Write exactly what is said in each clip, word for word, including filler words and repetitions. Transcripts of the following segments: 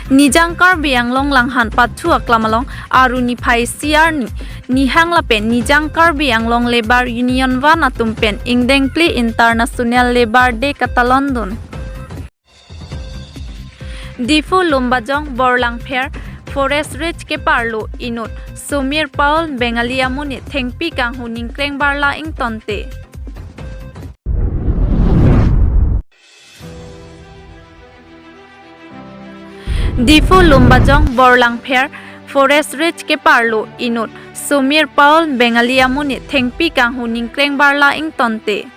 Nijang Karbi Anglong Langhan pathu aklam along Aru niphai isi arni nihang lapen Nijang Karbi Anglong Labour Union One atum pen Ingdeng Phli International Labour Day katalon dun. Diphu Lumbajong Borlangpher Forest Range keparlo inut Sumir Paul Bengali amonit thengpi kanghu ningkreng barla ingtonte. Diphu Lumbajong Borlangpher Forest Range keparlo inut Sumir Paul Bengali amonit thengpi kanghu ningkreng barla ingtonte.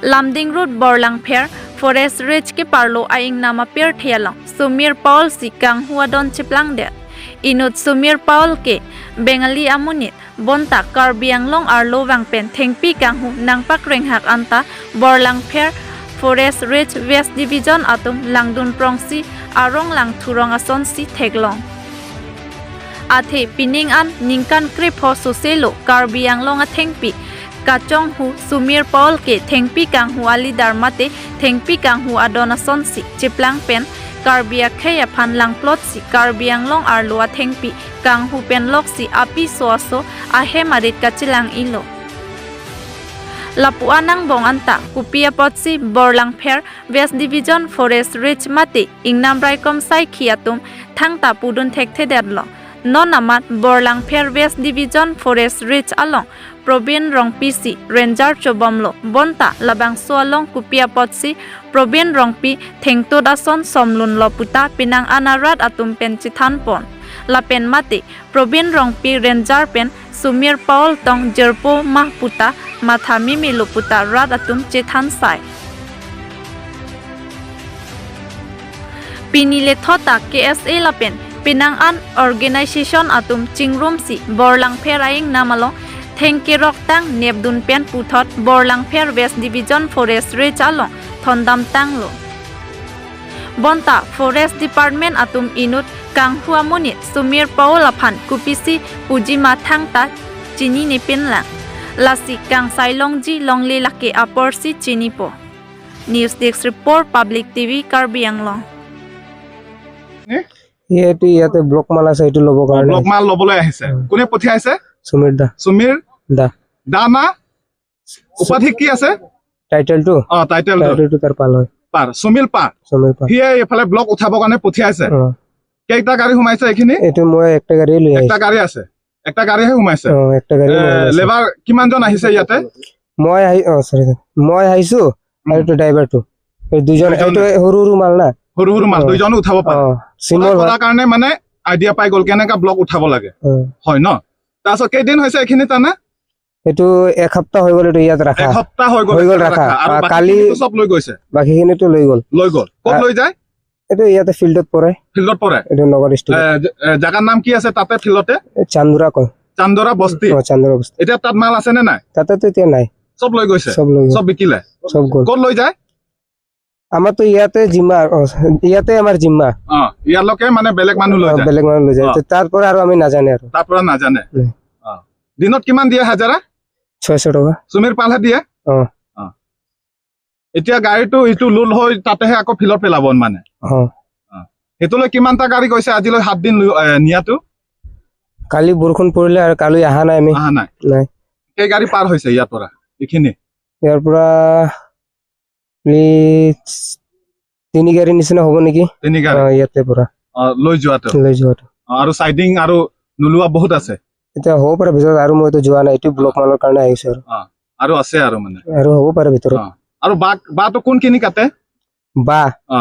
Lumding Road Borlangpher Forest Range keparlo a-ingnam apirthe along Sumir Paul si kanghu adon cheplangdet. Inut Sumir Paul ke Bengali amonit bonta Karbi Anglong arlo vang pen thengpi kanghu nangpakrenghak anta Borlangpher Forest Range West Division atum langdun prongsi arong langthurong asonsi theklong. Athe pining an ningkan krepho soselo Karbi Anglong athengpi kachonghu Sumir Paul ke thengpi kanghu a-leader mate thengpi kanghu adon asonsi cheplang pen Karbi akhei aphan langplotsi Karbi Anglong arlo athengpi kanghu pen loksi apiso aso ahem arit kachelang-ilo. Lapu-an angbong anta kopi apotsi Borlangpher West Division Forest Range mate ingnam raikom saikhi atum thangta pudun thekthedetlo. Non amat Borlangpher West Division Forest Range along Probin Rongpi si ranger chobomlo bonta labangso along kopi apotsi Probin Rongpi thengtut ason somlunlo puta penang an arat atum pen chethanpon. Lapen mate Probin Rongpi ranger pen Sumir Paul tong jirpo mah puta matha mimilo puta rat atum chethansai. Pini lethota K S A lapen penang an organization atum chingrumsi Borlangpher a-ingnam along thengkeroktang nepdun pen puthot Borlangpher West Division Forest Range along thondamtanglo. Bonta Forest Department atum inut kanghu amonit Sumir Paul aphan kopisi pujima thangta chinine pinlang. Lasi kangsai longji longle lake aporsi chinipo. News Desk Report, Public T V, Karbi Anglong. নে? এইটো ইয়াতে ব্লক মাল আছে, এইটো ল'ব অ, কাৰণে ব্লক আহিছে। মাল ল'বলৈ আহিছে। উম। কোনে পঠিয়াইছে? সুমিৰ দা। সুমিৰ দা। দা না? উপাধি কি আছে? টাইটেলটো? অ, টাইটেলটো। টাইটেলটো তাৰ পাল হয়। পাৰ, সুমিল পাৰ। সুমিল পাৰ। সিয়ে এইফালে ব্লক উঠাবৰ কাৰণে পঠিয়াইছে। অ। কেইটা গাড়ী সোমাইছে এইখিনি? এইটো মই একটা গাড়ী লৈ এটা আহিছো। গাড়ী আছে। একটা গাড়ীহে সোমাইছে। অ, একটা গাড়ী এ, মই আহিছো। লেবাৰ কিমানজন আহিছে ইয়াতে? মই আহি-, অ, চৰি, চৰি। মই আহিছো আৰু উম। এইটো ড্ৰাইভাৰটো। এই দুজন, দুজন। এইটো সৰু সৰু মাল না। সৰু সৰু মাল, অ। দুইজনো উঠাব পাৰে। অ, চিমল উঠাই হয়। থকাৰ কাৰণে মানে আইডিয়া পাই গ'ল কেনেকা ব্লক উঠাব লাগে। অ। হয় ন? তাৰপিছত কেইদিন হৈছে এইখিনি টানা? এইটো এক সপ্তাহ হৈ গ'ল, এইটো ইয়াত ৰাখা। এক সপ্তাহ হৈ গ'ল, হৈ গ'ল ইয়াত ৰাখা। ৰাখা। আৰু আ, কালি বাকীখিনিতো চব লৈ গৈছে? বাকীখিনিতো লৈ গ'ল। লৈ গ'ল। ক'ত আ, লৈ যায়? এইটো ইয়াতে ফিল্ডত পৰে। ফিল্ডত পৰে? এইটো নগাঁও ডিষ্ট্ৰিক্ট। এ, জ-, এ, জাগাৰ নাম কি আছে তাতে ফিল্ডতে? এই চান্দুৰা কয়। চান্দুৰা বস্তি? অ, চান্দুৰা বস্তি। এতিয়া তাত মাল আছে নে নাই? তাতেতো এতিয়া নাই। চব লৈ গৈছে? চব লৈ গ'ল। চব বিকিলে? চব গ'ল। ক'ত লৈ যায়? আমাৰতো ইয়াতে জিম্মা, অ, ইয়াতে আমাৰ জিম্মা। অ, ইয়ালৈকে মানে বেলেগ মানুহ লৈ অ, যায়? বেলেগ মানুহ লৈ যায়। অ। তো তাৰ পৰা আৰু আমি নাজানে আৰু। তাৰ পৰা নাজানে? নাই। অ। দিনত কিমান দিয়ে হাজিৰা? ছয়শ টকা। সুমিৰ পালহে দিয়ে? অ। অ। এতিয়া গাড়ীটো ইটো লোড হৈ তাতেহে আকৌ ফিল্ডত পেলাব মানে? অ। অ। সেইটোলৈ কিমানটা গাড়ী গৈছে আজিলৈ সাত দিন লৈ, এ, নিয়াটো? কালি বৰষুণ পৰিলে আৰু কালি অহা নাই আমি। অহা নাই? নাই। কেই গাড়ী পাৰ হৈছে ইয়াৰ পৰা এইখিনি? ইয়াৰ পৰা প্লিজ, তিনি গাড়ী নিচিনা হ'ব নেকি? তিনি গাড়ী? অ, ইয়াতে পৰা। অ, লৈ যোৱাটো? লৈ যোৱাটো। অ, আৰু চাইডিং আৰু নোলোৱা বহুত আছে? এতিয়া হ'ব পাৰে ভিতৰত, আৰু মইতো যোৱা নাই, এইটো ব্লক মালৰ কাৰণে আহিছো আৰু। অ, আৰু আছে আৰু মানে? আৰু হ'ব পাৰে ভিতৰত। অ, আৰু বা, বাটো কোনখিনি কাটে? বা? অ।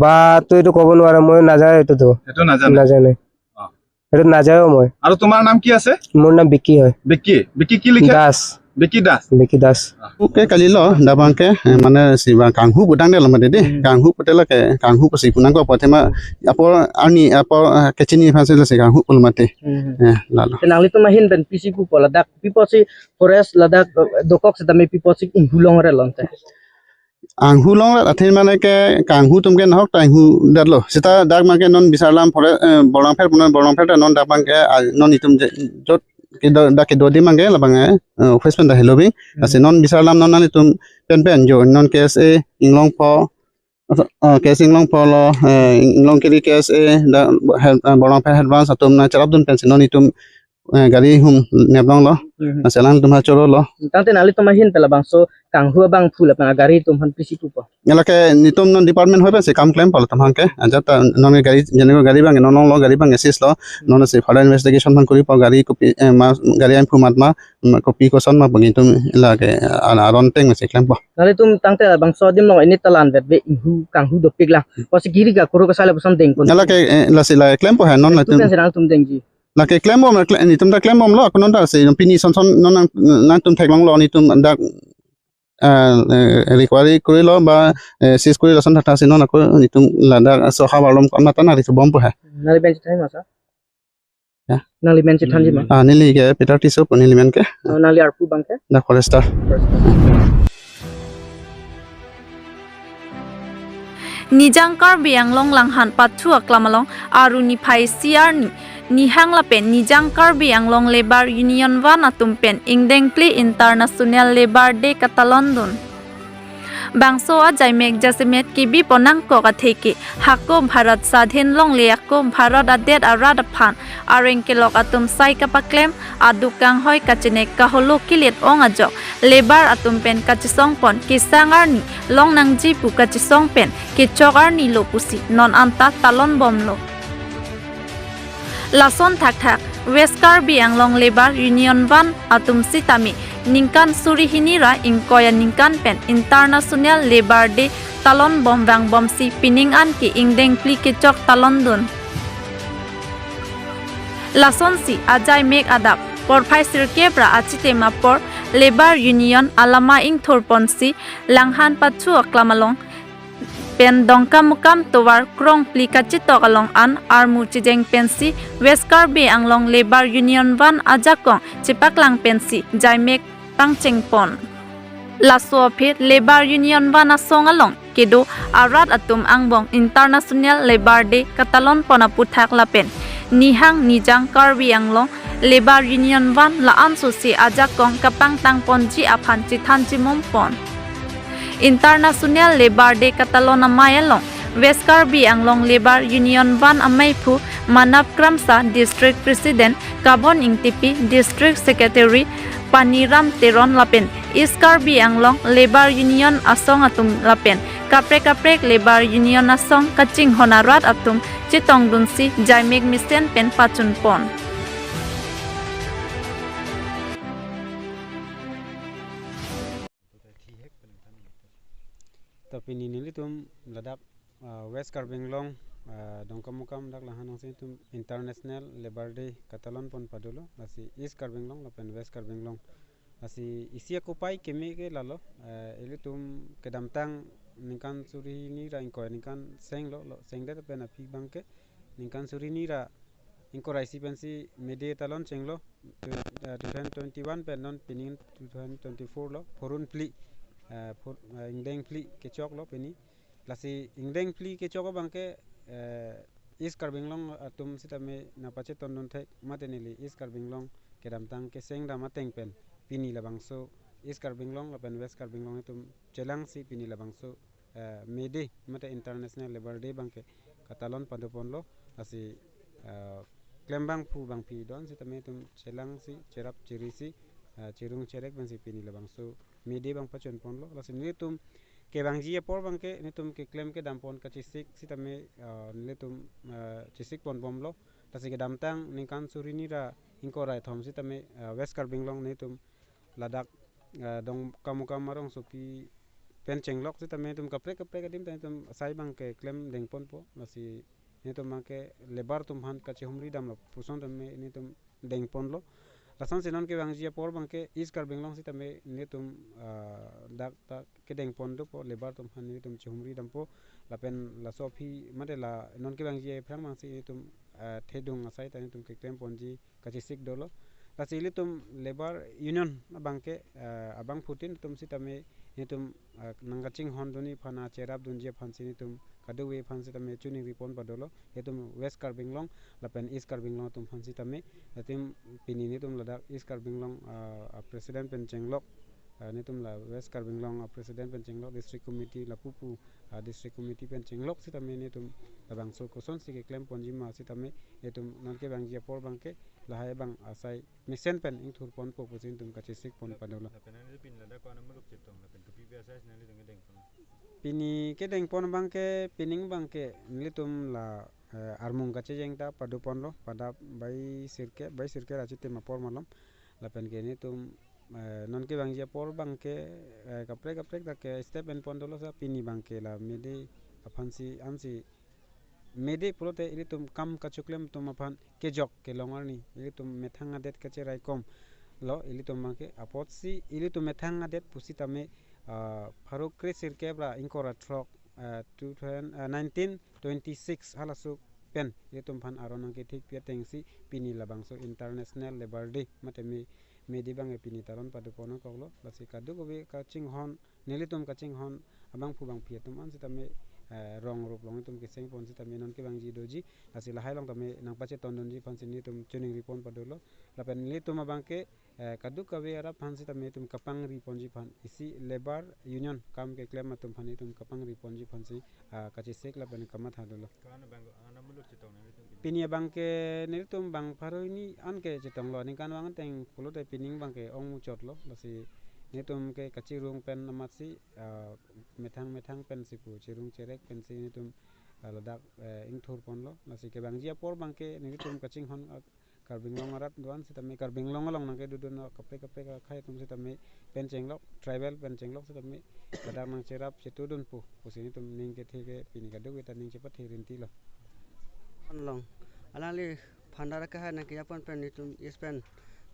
বাটো এইটো ক'ব নোৱাৰে, মই নাযাওঁ এইটোতো। সেইটো নাজানে? নাজানে। অ। এইটোত নাযাওঁ মই। আৰু তোমাৰ নাম কি আছে? মোৰ নাম বিকি হয়। বিকি? বিকি কি লিখে? দাস। বিকি দাস? বিকি Das. Oke, kali lo, dabang ke, eh, mana si bang kanghu putang de lo mati de, hmm, kanghu putela ke, kanghu pasi punang ko pati ma, apo, ani, apo, eh, kechini phan si lo si kanghu pul mati. Hmm. Eh, lalo. Kenang litum ahin pen pisi pu po ladak, pi apotsi forest ladak, eh, dokok setame pi apotsi inghulong re lonte. Anghu long rat athe mane ke kanghu atum ke nahok ta anghu datlo. Seta dak abang ke non bisarlam phore, eh, Borlangpher punon Borlangpher ta non dak abang ke, ah, non itum je, jot kedo, dak kedo di abang ke labang, eh, eh, office pen ta helo bi. Hmm. Lasi non bisarlam non nelitum pen pen jo non K S A, Inglongpho, Ah, K S Inglongpo lo, eh, Inglongkiri K S A, dak head, ah, Borlangphet Head Branch atum nangcherapdun pensi non itum, eh, gari hum neplonglo. Hmm. Nangselang atum ha chorolo. Tangte nanglitum ahin pen labangso kanghu abangphu lapen agari atum aphan pisi pupo. Lake netum non department hoi pensi kam klempo latum aphan ke. Ajat ta non gari, jene gari abang non longlo, gari abang seizelo. Non si further investigation aphan koripo, gari kopi, eh, ma, gari amphu mat ma, ma kopi koson ma bagi atum lake, ah, aron ateng si klempo. Nanglitum tangte labangso adim along ini talan vet ve inghu kanghu dopik lang. Pusi giri ga kuru kasai lapuson dengpon. Lake, eh, lasi la klempo ha non. Tu latum pensi nangtum dengji. Lake klembom, kle-, netum ta klembomlo, ako non ta si pini son son non nang, nangtum theklonglo, netum dak, ah, eh, recovery korilo ba, eh, seize korilo ason thakthak si non ako netum ladak so havar along ko mata nangri bompo ha. Nangli ben chethan ma sir? Ya. Nangli men chethanji ma? Ah, neli ke Peter Tisso pu neli men ke. Oh, nangli arpu abang ke? Dak forester. Forester. Nijang Karbi Anglong Langhan Pathu aklam along Aru niphai isi arni nihang lapen Nijang Karbi Anglong Labour Union One atum pen ingdeng phli International Labour Day katalondun. Bangso ajaimek jasemet kebipon nangkok atheke hako Bharat Sadhin longle ako Bharat adet arat aphan areng kelok atum sai kapaklem, aduk kanghoi kachenek kaholo kilit ong ajok labour atum pen kachesongpon kesang arni long nangji pu kachesong pen kechok arni lo pusi non anta talonbomlo. Lason thakthak West Karbi Anglong Labour Union One atum sitame ningkan suri hini ra ingkoi aningkan pen International Labour Day talonbom vangbomsi pining an ke ingdeng phli kechok talondun. Lasonsi ajaimek adap porphai sirkep ra achitim apor Labour Union alama ingthurponsi Langhan Pathu aklam along pen Dongkamukam tovar krong phli kachitok along an armu chejeng pensi West Karbi Anglong Labour Union One ajakong chepaklang pensi jaimek pangchengpon. Laso aphi Labour Union One asong along kedo arat atum angbong International Labour Day katalonpon aputhak lapen nihang Nijang Karbi Anglong Labour Union One la-an sose ajakong kapangtangponji aphan chethan chimompon. International Labour Day katalon amei along West Karbi Anglong Labour Union One ameiphu Manap Kramsa, District President Kabon Ingtipi, District Secretary Paniram Teron lapen East Karbi Anglong Labour Union asong atum lapen kaprek kaprek Labour Union asong kachinghon arat atum chetongdunsi jaimek mesen pen pachunpon. To pini nelitum ladak, ah, West Karbi Anglong, ah, Dongkamukam dak Langhan alongsi netum International Labour Day katalonpon padolo, lasi East Karbi Anglong lapen West Karbi Anglong. Lasi isi akopai keme ke lalo, ah, ilitum kedamtang ningkan suri hini ra ingkoi aningkan senglo, lo sengdet pen aphi abang ke ningkan suri hini ra ingkoi ra isi pensi May Day talon chenglo, tu-, eh, two thousand twenty-one pen non pini two thousand twenty-four lo, phurun phli, eh, phur-, eh, ingdeng phli kechoklo pini. Lasi ingdeng phli kechok abang ke, eh, East Karbi Anglong atum sitame nangpachetondun thek mate neli East Karbi Anglong kedamtang kesengdam ateng pen pini labangso East Karbi Anglong lapen West Karbi Anglong atum chelangsi pini labangso, eh, May Day mate International Labour Day abang ke katalon padoponlo, lasi, eh, klembangphu bangphi don sitame netum chelangsi cherap cherisi, eh, cherung cherek pensi pini labangso May Day abang pachunponlo, lasi netum kevangji apor abang ke netum keklem kedampon kachesik sitame, eh, netum, eh, chesikponbomlo, lasi kedamtang ningkan suri hini ra ingkoi ra kethom sitame, eh, West Karbi Anglong netum ladak, eh, Dongkamukam arongsopi pen chenglok sitame netum kaprek kaprek adim ta netum sai abang keklem dengponpo, lasi netum abang ke labour atum aphan kachehumri damlo puson tame netum dengponlo. Lasonsi non kevangji apor abang ke East Karbi Anglong sitame netum, ah, dak ta kedengpon dopo, labour atum aphan netum chehumri dampo, lapen laso aphi mate la non kevangji aphrang abangsi netum, ah, thedung asai ta netum keklemponji kachesik dolo. Lasi ilitum Labour Union abang ke, eh, abangphutin netum sitame netum, eh, nangkachinghondunji aphan, ah, cherapdunji aphansi netum kadokave aphan sitame choningri pon padolo. Netum West Karbi Anglong lapen East Karbi Anglong atum aphan sitame, netum pini netum ladak East Karbi Anglong, ah, ah, President pen chenglok, Ah, netum la West Karbi Anglong a-president pen chenglok, district committee lapu pu, ah, district committee pen chenglok sitame netum labangso kosonsi keklem ponji ma sitame netum non kevangji apor abangke lahai abang asai mesen pen ingthur ponpo pusi netum kachesik pon padolo. Lapen nangli pini ladak ko-an amuluk chetong, lapen kopi pi asai si nanglitum kedeng pon? Pini kedeng pon abangke, pining abangke nelitum la, eh, armung kachejeng ta pado ponlo, pada bai sirkep, bai sirkep ra chitim apor malom. Lapen ke netum, eh, non kevangji apor abangke, eh, kaprek kaprek ta ke step en pon dolo sa, pini abangke la May Day aphansi ansi May Day pulote ilitum kam kachoklem atum aphan kejok kelong arni, ilitum methang adet kacheraikom lo, ilitum abangke apotsi ilitum methang adet pusitame, ah, pharo kre sirkep ra ingkoi ra throk, ah, two thousand, ah, nineteen twenty-six halaso pen ilitum aphan aron nangkethekpi atengsi pini labangso International Labour Day mate May, May Day abangke pini taron pado pon nangkoklo. Lasi kadokave kachinghon, nelitum kachinghon abangphu bangphi atum an sitame, eh, rong rup along itum keseng pon sitame non kevangji doji. Lasi lahai along tame nangpachetondunji aphansi netum choningri pon padolo. Lapen nelitum abangke, eh, kadokave arap aphan sitame itum kapangri ponji aphan, isi labour union kam keklem atum aphan itum kapangri ponji aphansi, ah, kachesik lapen kamatha dolo. Ko-an abang, ko-an amuluk chetong nanglitum pini? Pini abangke nelitum bang pharo hini an ke chetonglo, aningkanvang ateng pulote pining abangke ongmuchotlo, lasi netum ke kachirung pen amatsi, ah, methang methang pensi pu, chirung cherek pensi netum, ah, ladak, eh, ingthur ponlo, lasi kevangji apor abangke nelitum kachinghon, ah, Karbi Anglong arat do-an sitame, Karbi Anglong along nangkedodun kaprek kaprek akhei atum sitame pen chenglok, tribal pen chenglok sitame ladak nangcherap chetudunpo pusi netum ning kethe ke pini kadokave ta ning chepathe rintilo. Anglong, alangli phandar akehai nangkejapon pen netum yes pen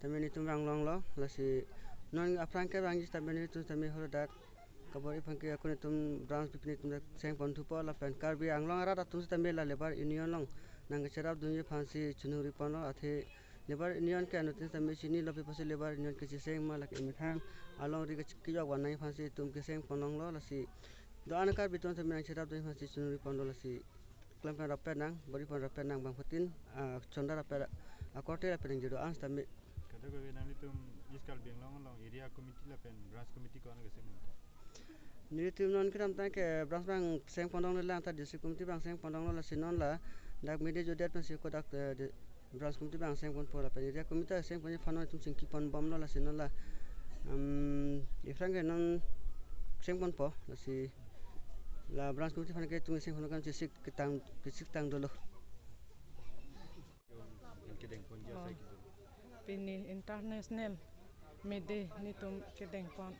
tame netum vanglonglo, lasi non aphrang kevangji tame netum tame holo dak kabor-i aphan ke ako netum branch pipi netum dak seng pon thupo, lapen Karbi Anglong arat atum sitame la labour union along nangkacherapdunji aphansi choningri ponlo, athe labour union ke anuttin tame chinilo, pi apotsi labour union kecheseng ma, lake methang alongri kech-, kejok van nangji aphansi itum keseng pon longlo, lasi do-an Karbi atum tame nangcherapdunji aphansi choningri ponlo, lasi klem pen rap pen nang, bor-i pen rap pen nang bangphutin, ah, chonda rap pen, ah, korte rap pen nangji do-an sitame. Kadokave nanglitum East Karbi Anglong along area committee lapen branch committee ko-an keseng pon? Nelitum non kedamtang ke branch abang seng pon longlelang, ta district committee abang seng pon longlo, lasi non ladak May Day ajodet pensi ako dak, eh, di-, branch committee abang seng ponpo, lapen area committee seng ponji aphan non itum chingki pon bomlo, lasi non la, um, iphrang ke non seng ponpo, lasi la branch committee aphan ke itum seng pon kam chesik ketang, chesik tang dolo. Kedeng ponji asai kedo. Pini International May Day netum kedeng pon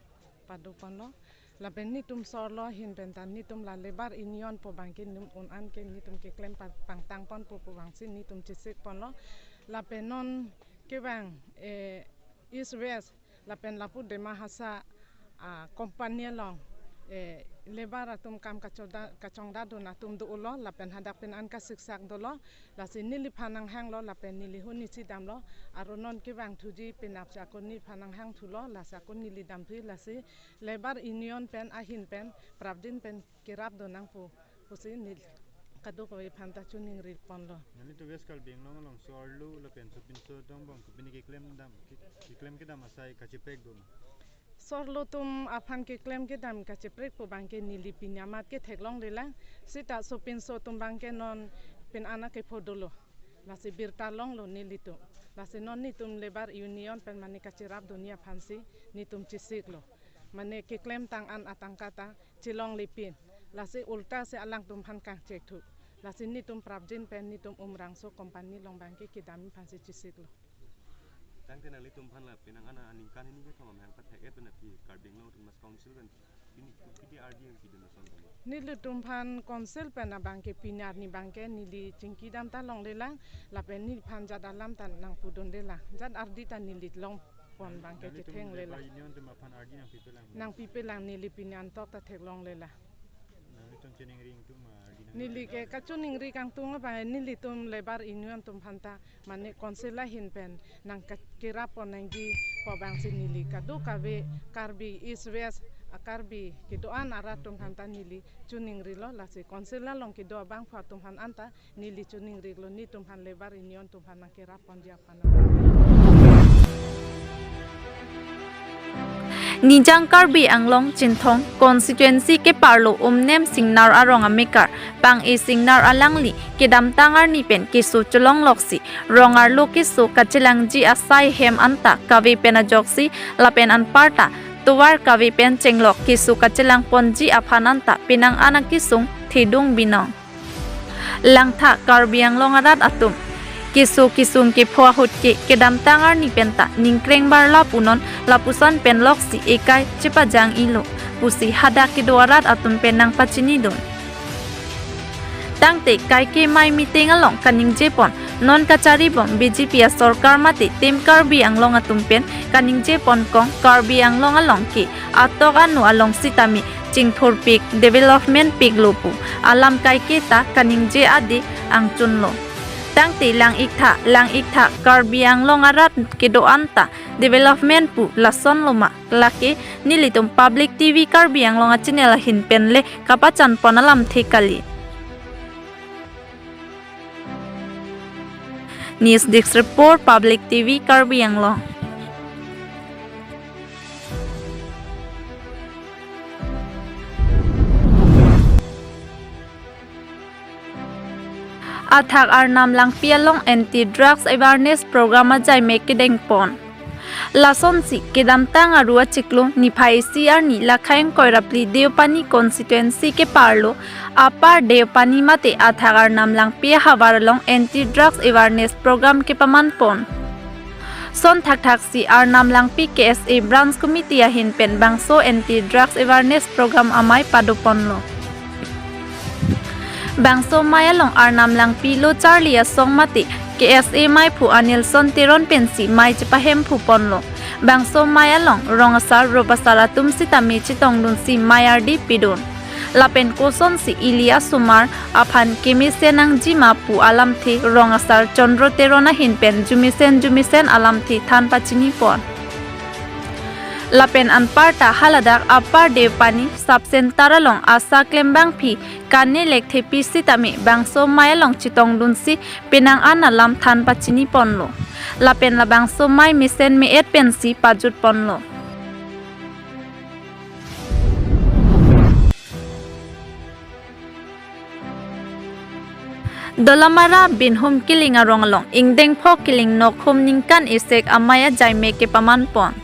pado ponlo. Lapen netum sorlo ahin pen ta netum la labour union pu abangke num un an ke netum keklem pa-, pangtang ponpo pu abangsi netum chesik ponlo. Lapen non kevang, eh, East West lapen lapu Dima Hasao, ah, company along, eh, labour atum kam kachongda, kachongdadun atum dolo, lapen hadak pen an kasiksak dolo, lasi neliphan nanghanglo, lapen neli huni si damlo, aro non kevangthuji penapsi ako neliphan nanghangthulo, lasi ako neli damthu, lasi labour union pen ahin pen prapjin pen kerapdun nangpo pusi neli kadokave aphanta choningri ponlo. Nanglitum West Karbi Anglong along so-arlo lapen sopinso atum abang kopine keklem dam, ke-, keklem kedam asai kacheprek doma? So-arlo atum aphan keklem kedam kacheprek pu abangke neli pini amat ke theklonglelang. Seta sopinso atum abangke non pini an akepho dolo. Lasi birta longlo nelitum. Lasi non netum labour union pen mane kacherapdunji aphansi netum chesiklo. Mane keklemtang an atangka ta chelonglepin. Lasi ulta si alangtum aphan kangchekthu. Lasi netum prapjin pen netum Umrangso company along abangke kedamji aphansi chesiklo. Tangte nanglitum aphan la penang an aningkan hini kethom amahang pathek-et pen aphi Karbi Anglong Autonomous Council pen pini kopiti ardi nangpidun ason tanglo? Nelitum aphan council pen abangke pini arni abangke neli chingki dam ta longlelang, lapen neliphan jat alam ta nangpudunlelang, jat ardi ta neli long pon abangke nanglitum chethenglelang. Labour union atum aphan ardi nangpipelang? Nangpipelang, neli pini antok ta theklonglelang. Nanglitum choningri ingtung ma ardi nang? Neli ke kachoningri kangtung abang nelitum labour union atum aphanta mane council ahin pen nangka-, kerap pon nangji pu abangsi neli kadokave Karbi East West, ah, Karbi kedo-an arat atum aphanta neli choningrilo, lasi council along kedo abangphu atum aphan anta neli choningrilo, netum aphan labour union atum aphan nangkerap ponji aphan. Nijang Karbi Anglong Chinthong constituency keparlo Umnem Singnar arong amekar Pang-e Singnar alangli kedamtang arni pen keso cholongloksi rong arlo keso kachelangji asai hem anta kave pen ajoksi lapen anparta tovar kave pen chenglok keso kachelangponji aphan anta penang an akesung thedung binong. Langtha Karbi Anglong arat atum keso kesung kepho ahut ke kedamtang arni penta ningkreng barla punon lapuson penloksi ekai chepajang-ilo pusi hadak kedo arat atum pen nangpachinidun. Tangte kaike mei meeting along kaningjepon non kacharibom B J P asorkar mate Team Karbi Anglong atum pen kaningjeponkong Karbi Anglong along ke atok anu along sitame chingthurpik development piklo pu alam kaike ta kaningje ade angchunlo. Tangte lang-iktha lang-iktha Karbi Anglong arat kedo anta development pu lasonlo ma, lake nelitum Public T V Karbi Anglong achannel ahin pen le kapachanpon alamthe kali. News Desk Report, Public T V Karbi Anglong. Athak Arnam Langpi along Anti Drugs Awareness Program ajaimek kedengpon. Lasonsi kedamtang aru achiklo niphai isi arni lakhai ingkoi ra phli Deopani constituency keparlo Upper Deopani mate Athak Arnam Langpi ahavar along Anti Drugs Awareness Program kepamanpon. Son thakthaksi Arnam Langpi K S A Branch Committee ahin pen bangso Anti Drugs Awareness Program amei padoponlo. Bangso mei along Arnam Langpi lo charli asong mate K S A meiphu Anilson Teron pensi mei chepahemphuponlo. Bangso mei along rong asar rup asar atum sitame chetongdunsi mei ardi pidun. Lapen kosonsi ili asomar aphan kemesen nangjima pu alamthe rong asar Chandra Teron ahin pen jumesen jumesen alamthe than pachinipon. Lapen anparta haladak Upper Deopani Sub Center along ASHA klembangpi kane lekthepi sitame bangso mei along chetongdunsi penang an alam than pachiniponlo. Lapen labangso mei mesen me-et pensi pajutponlo. Dolamara Binhum Kiling arong along ingdeng pho Kiling Nokhum ningkan isek amei ajaimek kepamanpon.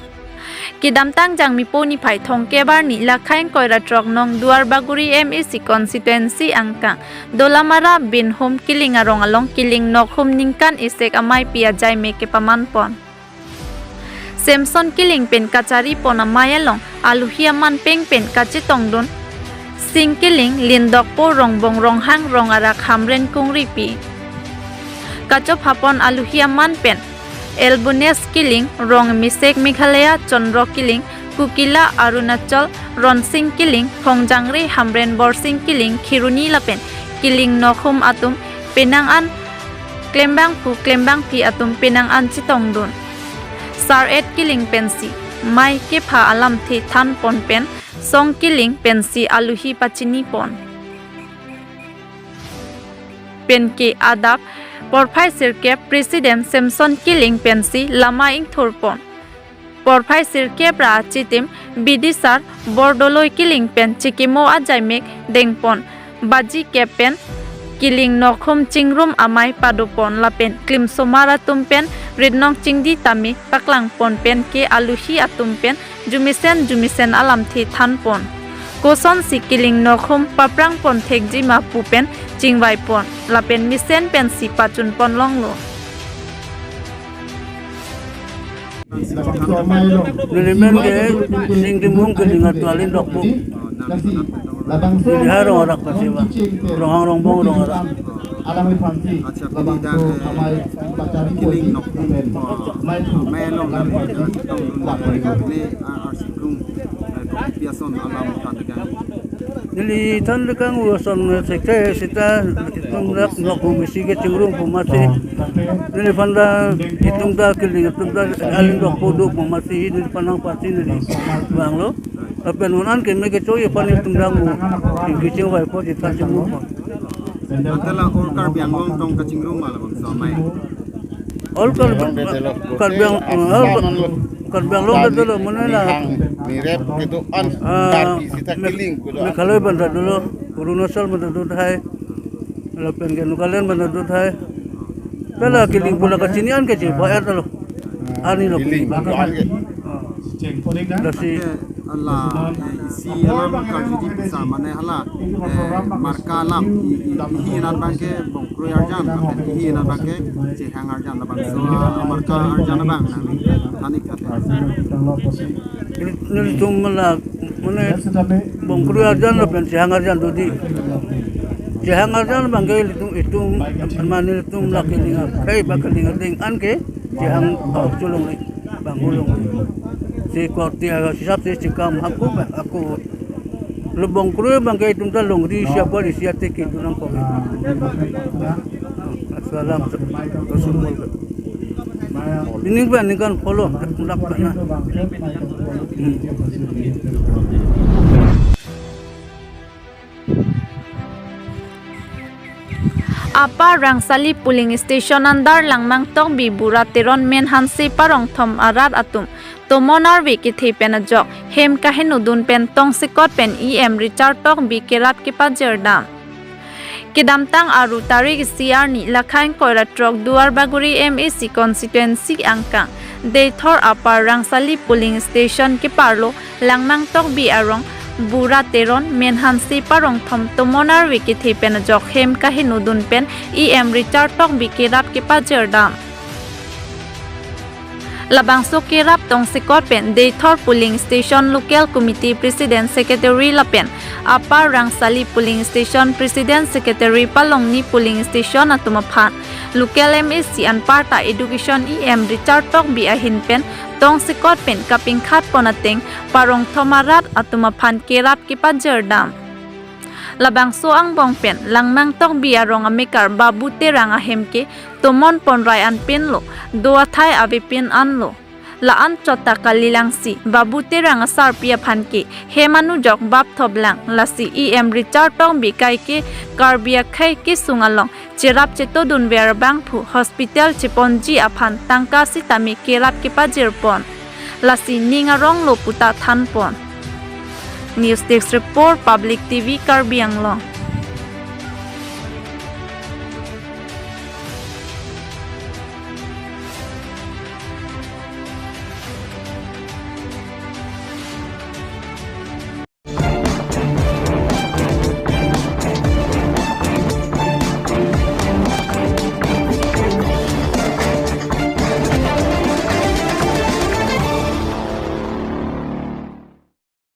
Kedamtang Jangmipo niphai thomkep arni lakhai ingkoi ra throk nong Duar Bagori M A C constituency angkang Dolamara Binhum Kiling arong along Kiling Nokhum ningkan isek ameipi ajaimek kepamanpon. Semson Kiling pen kacharipon amei along aluhi aman peng pen kachetongdun Sing Kiling, Lindokpo Rongbong Ronghang, Rong Arak Hamren Kungripi. Kachophapon aluhi aman pen Elbunes Kiling, Rong Misek Meghalaya, Chandra Kiling, Kukila Arunachal, Ronsing Kiling, Phongjangre Hamren Borsing Kiling, Kheroni lapen Kiling Nokhum atum penang an klembangpo klembangpi atum penang an chetongdun. Sar-et Kiling pensi mei kepha alamthe thanpon pen Song Kiling pensi aluhi pachinipon. Penke adap porphai sirkep President Semson Kiling pensi lama ingthurpon. Porphai sirkep ra achitim Bidisar Bordoloi Kiling pen chikimo ajaimek dengpon. Baji kep pen Kiling Nokhum chingrum amei padopon lapen klimsomar atum pen ritnong chingdi tame paklangpon penke aluhi atum pen jumesen jumesen alamthe thanpon. Kosonsi Kiling Nokhum paprangpon thekjima pu pen chingvaipon lapen mesen pensi pachunpon longlo. Nelimen ke Sing Timung Kiling atu Lindokpo. Neli ha Rong Arak Pasiva. Ronghang Rongbong Rong Arak. Acha pini dak, eh, Kiling Nokhum, eh, mei along, eh, tong, eh, ne, ah, arsi krung, eh, kopi ason alam than kang. Neli than kang ason, eh, sekte sita itum dak Nokhum isi kechingrum pu masi. Neliphan ta itum ta Kiling atum ta Lindokpo do pu masi neliphan nangpasi neli vanglo. Lapen non an keme kecho-i aphan itum dak mo. Ingki chingvaipo sita chingrum po. Ante la all Karbi Anglong tong kachingrum ma labangso amei? All Kar-, Karbi Ang-, all Kar-, Karbi Anglong ta dolo, mane la, nihang nirep kedo-an, ah, Karbi sita Meg-, kiling kedo-an. Meghalaya bang ta dolo, Arunachal bang ta do tahai, lapen ke Nagaland bang ta do tahai. Hala kiling pu la kachini an ke che, ba-et lo. Ani lo kiling kedo-an ke. Ah. Lasi. Ala, eh, isi alam karjuji pusa mane hala, eh, marka alam, i, i, ihi anat abang ke bongkrui arjan, lapen ihi anat abang ke chehang arjan, labangso, ah, marka arjan abang nangli than ik ate. Nelitum la, mane, bongkrui arjan lapen chehang arjan do di. Chehang arjan abang ke ilitum, itum, mane ilitum la kiling akhei ba kiling ading an ke chehang ahok cholongri, bang cholongri. Si korte, ah, hisap si chekam hako ba, hako. Lo bongkrui abang ke itum ta longri isi apor isi ate kedo nangkok. Laso alam sumol ke. Pining pen ningkan polo, lak pen na. Hmm. Upper Rangsali polling station under Langmang Tokbi, Bura Teron, Menhanse Parongthom arat atum tomon arve kethe pen ajok hem kaheno dun pen tongsekot pen E M Richard Tokbi kerap kepajir dam. Kedamtang Aru tarik isi arni, Lakhain Koira Trok Duarbagori M A C constituency angkang Deithor Upper Rangsali polling station keparlo Langmang Tokbi arong Bura Teron, Menhanse Parongthom tomon arve kethe pen ajok hem kaheno dun pen E M Richard Tokbi kerap kepajir dam. Labangso kerap tongsekot pen Deithor polling station local committee president secretary lapen Upper Rangsali polling station president secretary, Palongni polling station atum aphan local M A C anparta education E M Richard Tokbi ahin pen tongsekot pen kapingkhat pon ateng Parongthom arat atum aphan kerap kepajir dam. Labangso angbong pen Langmang Tokbi arong amekar Babu Terang ahem ke tomon ponrai an pinlo, do athai ave pin anlo. La-an chot ta kalilang si Babu Terang asarpi aphan ke hem anujok bap thop lang, lasi E M Richard Tokbi kaike Karbi akhei kesung along cherap cheto dunver abangphu hospital cheponji aphan tangka sitame kerap kepajir pon. Lasi ning arong lo puta than pon. News Desk Report, Public T V, Karbi Anglong.